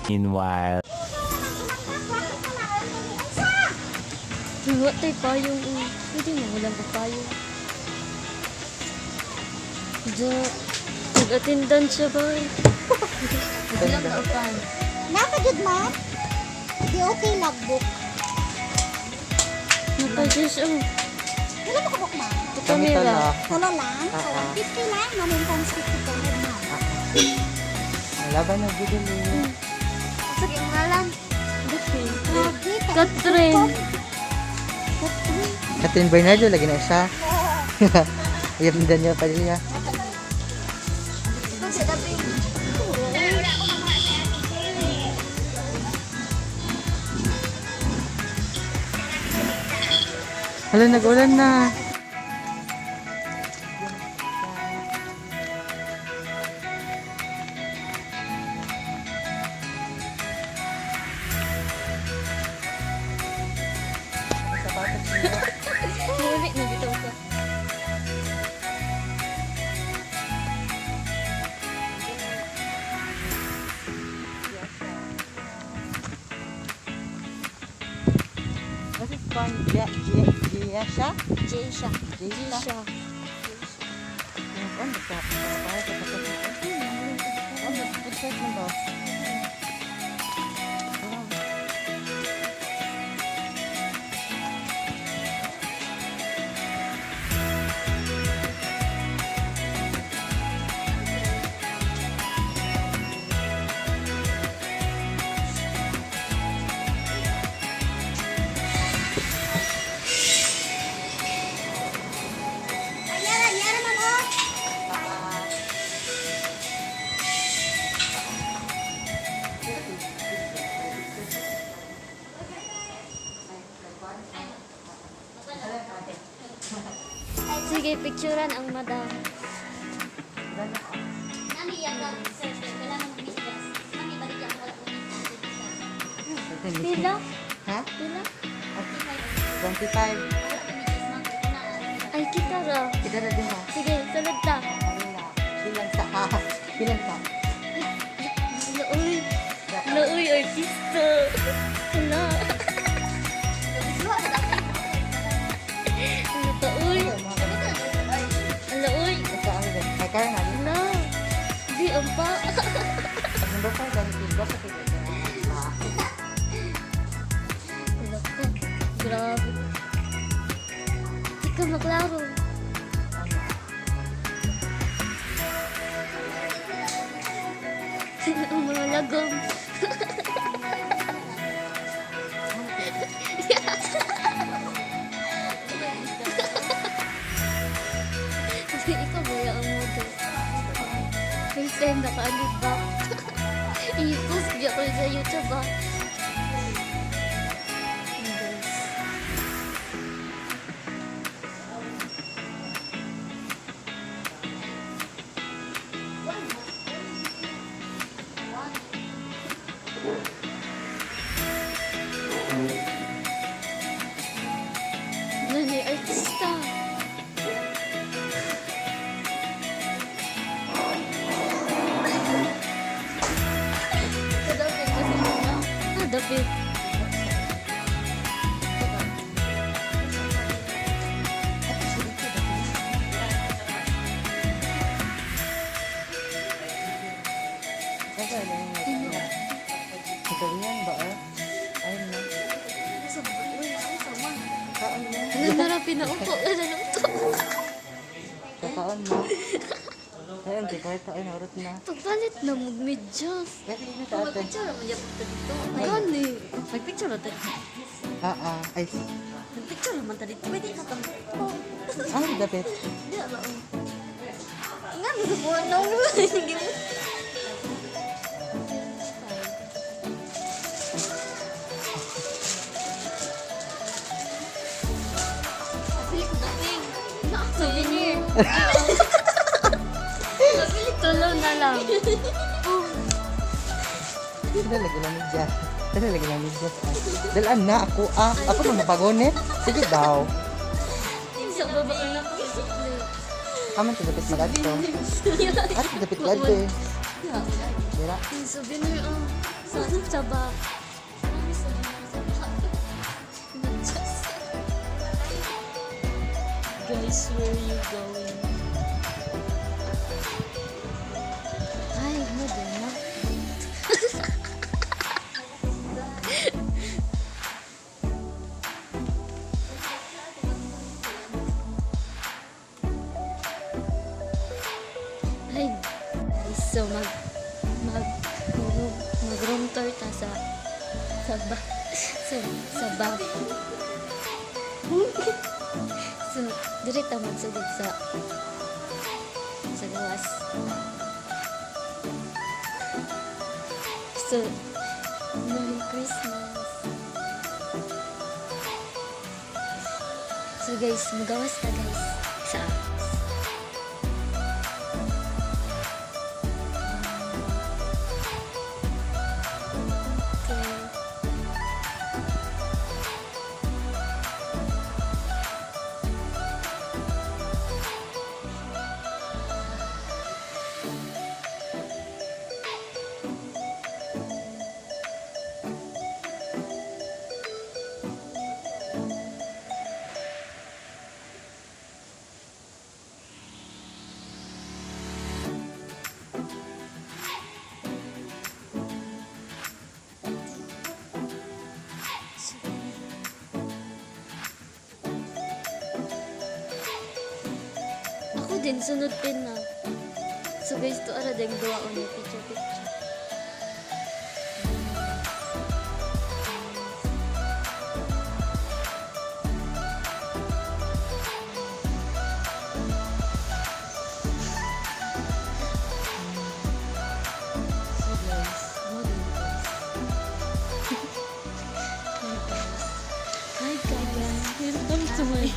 Meanwhile. Wala tayo payong. Oh. Pwede mo walang payong. Diyo. Nag-attendant siya ba? Walang kaupan. Naka jud, ma'am. Di okay logbook. Napadyos oh. Wala mo kabuk, ma'am? Ito kamera. Tulo lang. So, 150 lang. Ma'am, yung times 50 po. Ma'am. Laban na gid ni. Sige, ang ngalan. Dapat. Lagi. Catherine. Catherine. Catherine Bernardo lagi na siya. Ayun Daniel Padilla. Hala, nag-ulan na. Muli na bitaw ka. What is fun? Gia, Gia, Gia siya? Jay siya. Jay Jay siya? siya. Ano ba? Ano ba? Yara, yara, ma'am, oh. Sige, picturean ang madam. Nami, yaga, sir, sir, kailangan mag-mistress. Mami, balik ako wala ko. Pila? Ha? Pila? 25. Ay, kita ra. Kita na din ha. Sige, salad ta. Ano na? Bilang sa ha. Bilang sa. Lauy. Lauy, artista. Hala. Ano ka, uy? Hala, uy. Sa ano din? Ay, kaya na. Hala. Di, ang pa. Number 5, ganit din. Basta kayo. Hala ka. Grabe. Di ka maklaro. Ang mga lagom. Hindi, ikaw ba yung model? First time naka-alib ba? I-post niya ko sa YouTube ah. Ayun, guys. Nani artista. Kadapit kasi muna. Ah, dapit. Ikaw yan ba eh? Ayun na. Kaon mo. Ano na ra pinaupo ka na lang to. Kaon mo. Ayun, di ko ito. Ay, naurot na. Pagpalit na mo medyas. Kasi yun sa ate. Magpicture naman yapon ta dito. Gani. Magpicture na ta. Ah, ah. Ay, Magpicture naman ta dito. Pwede na kami. Oh. ano dapit? Di ba? Oh. Nga nagabuhan na mo. Hindi mo. Souvenir. Tulo na lang. Dala lagi na medyas. Dala lagi na medyas. Dalaan na ako ah. Ako man mapagonit. Sige daw. Sa baba ka na ko. Aman to dapit magadto. Ari dapit gadto eh. Dira. Souvenir oh. Sa back. Sa back. Medyas. Guys, where are you going? Ay, mo din na. Ay, guys, so mag mag room tour ta sa ba sa ba. So, dire ta magsugod sa gawas. So, Merry Christmas. So guys, magawas ta, guys. Sa Okay. Ako din, sunod din na. So guys, to ara din gawa ko ni picture picture. So guys, mo din guys. Hi guys. Hi guys. Welcome to my...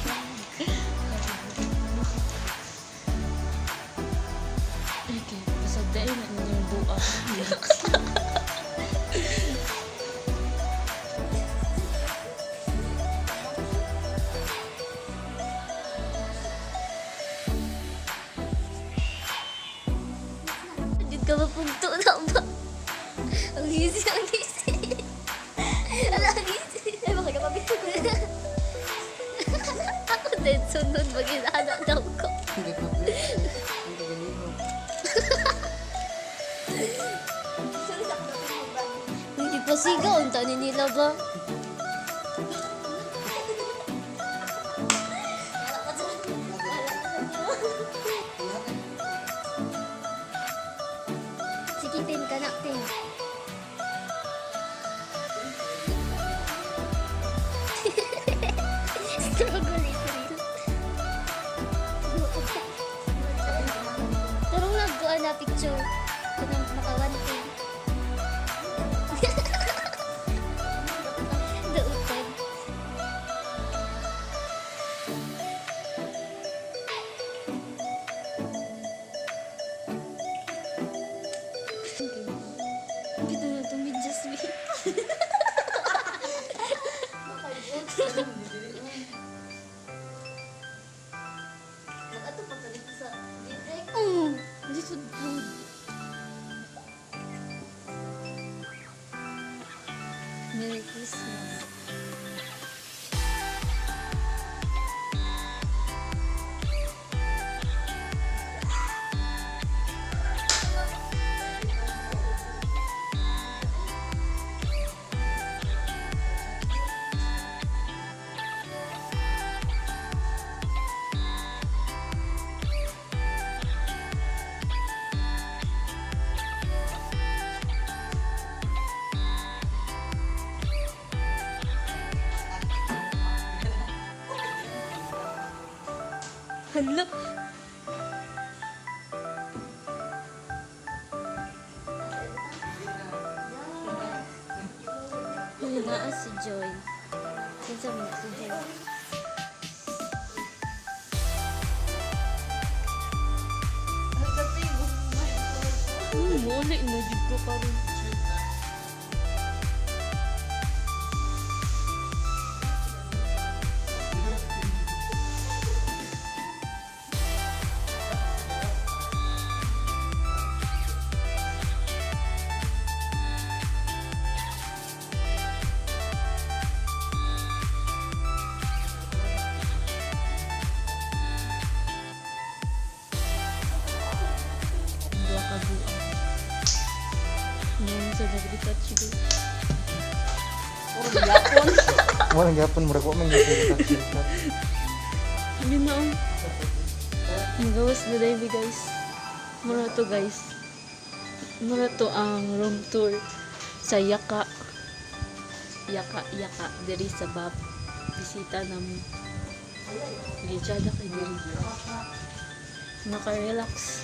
Okay, pasadain na inyong buak. Hindi ka mapugto na ba? Ang easy, ang easy. Ang easy. Ay, baka kapabito ko. Ako din, sunod mag-inanak daw ko. Hindi ko. Hindi ko. Sorry sa kapatid ba? Hindi pa sigaw, ang tani nila ba? Wala ka dyan. Wala ka dyan. Sige, Tin, kanak, Tin. Struggle is real. Tarong nagkuha na picture. Kanang makawan, Tin. Dautan. Dito na tumidyas, me. Nag-ato pa ka dito sa direct. Oh, dito good. Merry Christmas. Hala. Uy, naa si Joy. Kinsa man si Joy? Muli na jud ko karon. Sa nag-retouch ko. Walang gapon, murag wa man gyud retouch. Yun na oh. Magawas na dahil guys. Mura to guys. Mura to ang room tour sa Yaka. Yaka, Yaka. Diri sa Bab. Bisita na mo. Gitsada kay diri. Makarelax.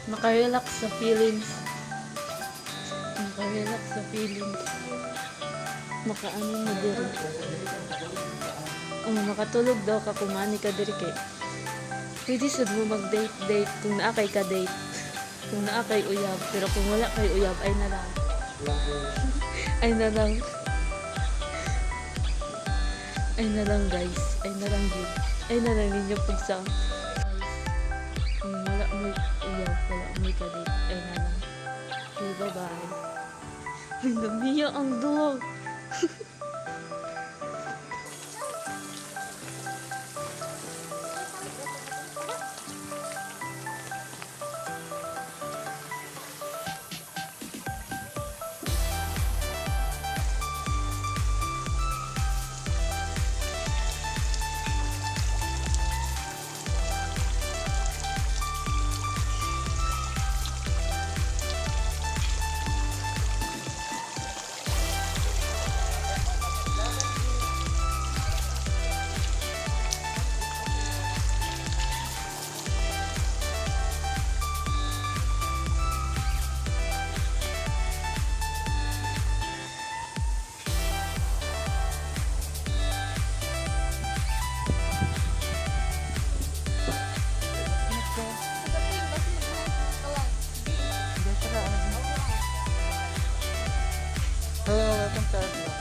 Makarelax sa feelings. Makarelax sa feelings. Makaano mo diri. Oh, makatulog daw ka kumani ka diri kay. Pwede sad mo mag-date-date kung naa kay ka date. Kung naa kay uyab, pero kung wala kay uyab ay na lang. Ay na lang. Ay na lang guys. Ay na lang yun. Ay na lang ninyo pagsa. Guys, kung wala mo uyab, wala mo ka date, ay na lang. Okay, bye-bye. Ay, namiya ang duwag. Hello, welcome to our vlog.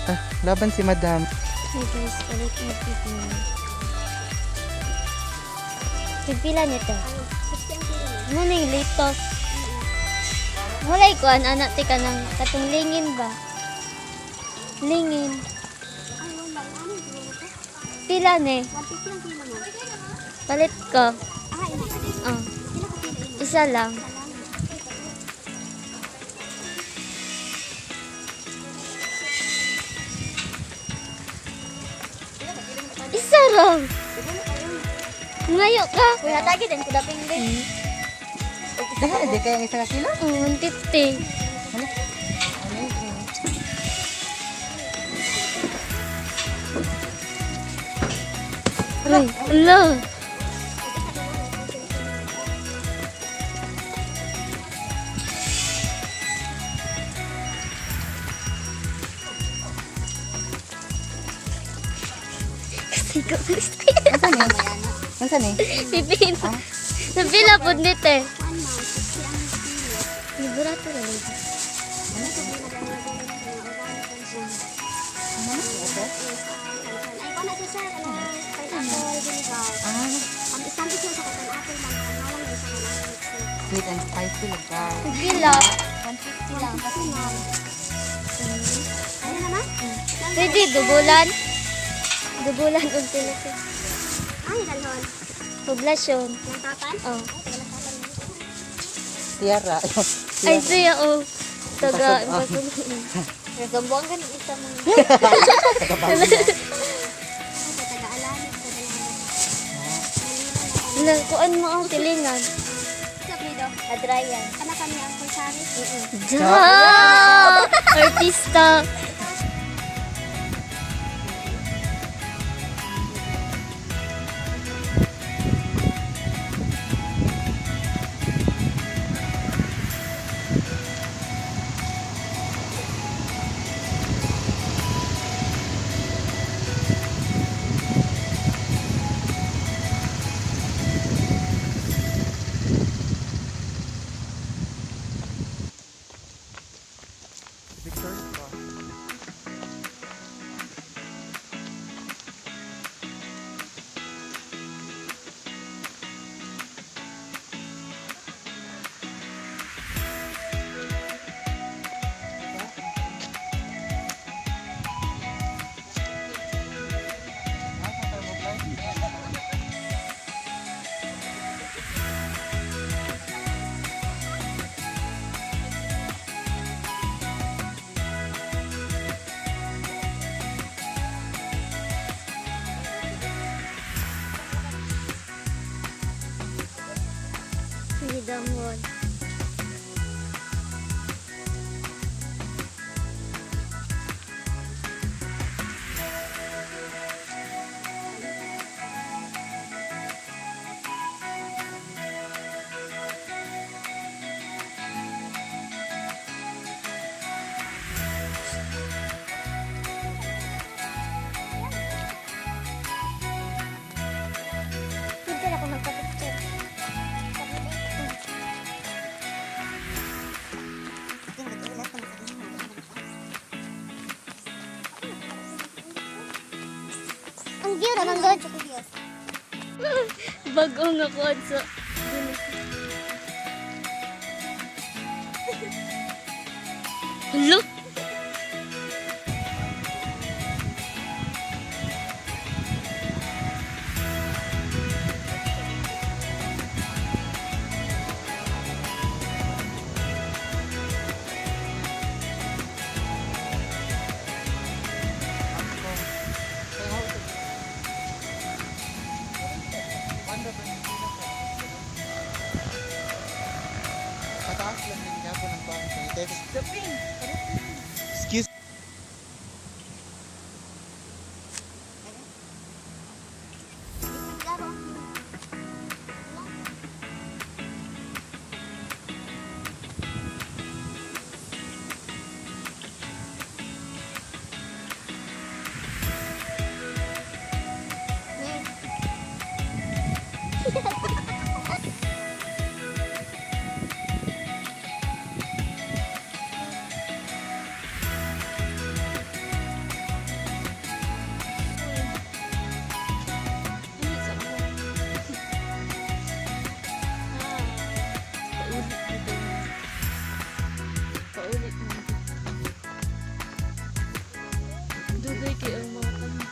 Ah, laban si Madam. Hey guys, palit mo pipino. Pipila nito. Ano na yung litos? Walay ko, an anak ti ka ng katong lingin ba? Lingin. Pila ni? Palit ko. Oh. Isa lang. Isa ra. Ngayo ka. Kuya, tagi din ko daping din. Dahil, di kaya ang isa ka kilo? Oh, 150. Ay, ala. Sigaw. Nasaan eh? Nasaan eh? Pipino. Nabila po nito eh. Liberato na lang. Ay, ko na siya sir, ano, pineapple vinegar. Ah, Ang isang isa sa pineapple man, ang malang isa na lang. sweet and spicy lugar. Nabila. 150 lang. Kasi ma'am. Ano naman? Pwede, dubulan. Dubulan ang sila. Ay, dalhon. Poblasyon. Lantapan? Oh. Ay, taga-lantapan. Tiara. Ay, siya oh. Taga, Impasug- Nagambuan ka ng isa mga. Ay, taga-alanit, taga-alanit. Ala, kuan mo ang tilingan. Sa Prido. Adrayan. Anak kami ang pulsari. Ja! Artista! Victor. Damon. Dito na ako magpa-picture. Ang view naman good. Bago nga kuan sa Look! Pataas lang din ako ng pang Excuse. Ano sa ako? Ah, paulit na to. Paulit na. Dugay kay ang mga tambo.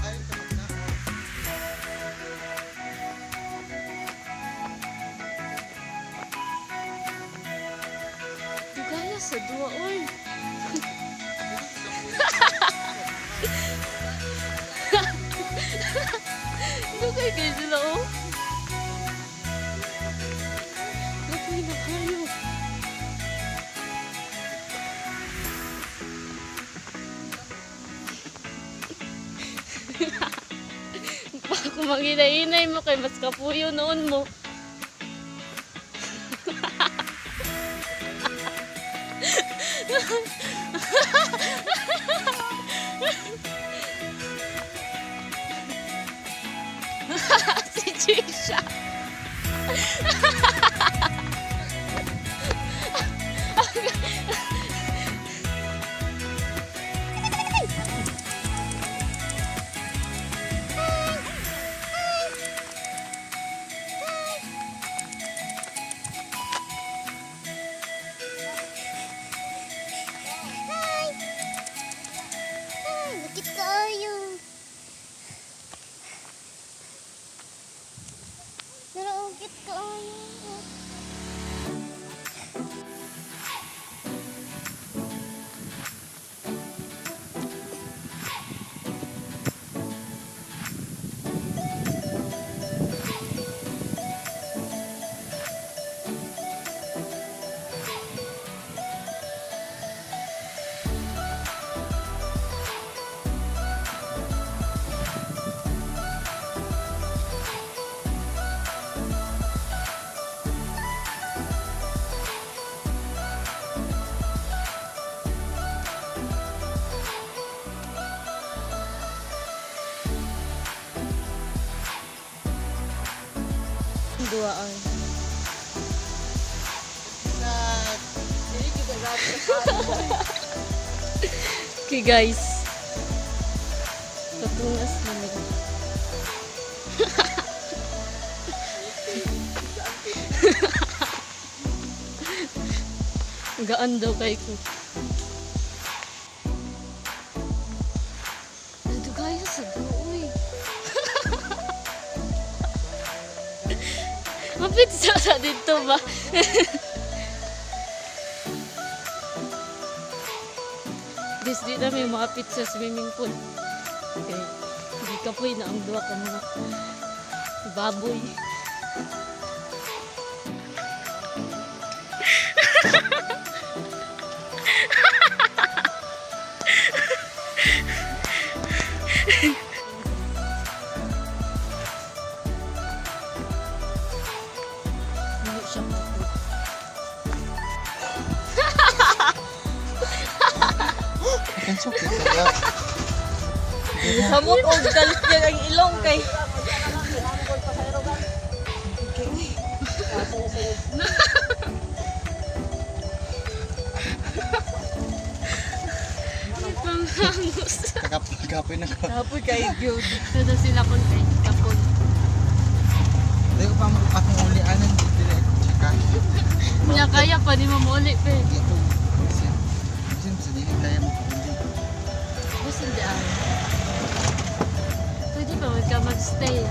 Ayun ka magna. Dugaya sa duwa, oy. Dugay kay sila, oh. Kapoy na kayo. Baka kung manghinay-hinay mo kay mas kapuyo noon mo. Si Trisha. Hi! Hi! Bakit kaayo? Pero ang cute kaayo. Duaan. Okay guys. Patungas na nila. Gaan daw kay ko. Nadugaya sa duoy. Mapit sa dito ba? This di na may maapit sa swimming pool. Okay. Hindi ka po na ang duwa ka mga Baboy. Hindi siya makuha. Kansok kaya. Samot og galit yan ang ilong kay. Panghangos. Kakapoy na ko. Kapoy kay gyud. Kada sila kon kay kapon. Hindi ko pa akong ulianan dito na chika. Nya kaya pa ni mamuli pe. Hindi ko. Bisin. Bisin sa dili kaya mo uli. Bisin di ah. Pwede pa man ka magstay.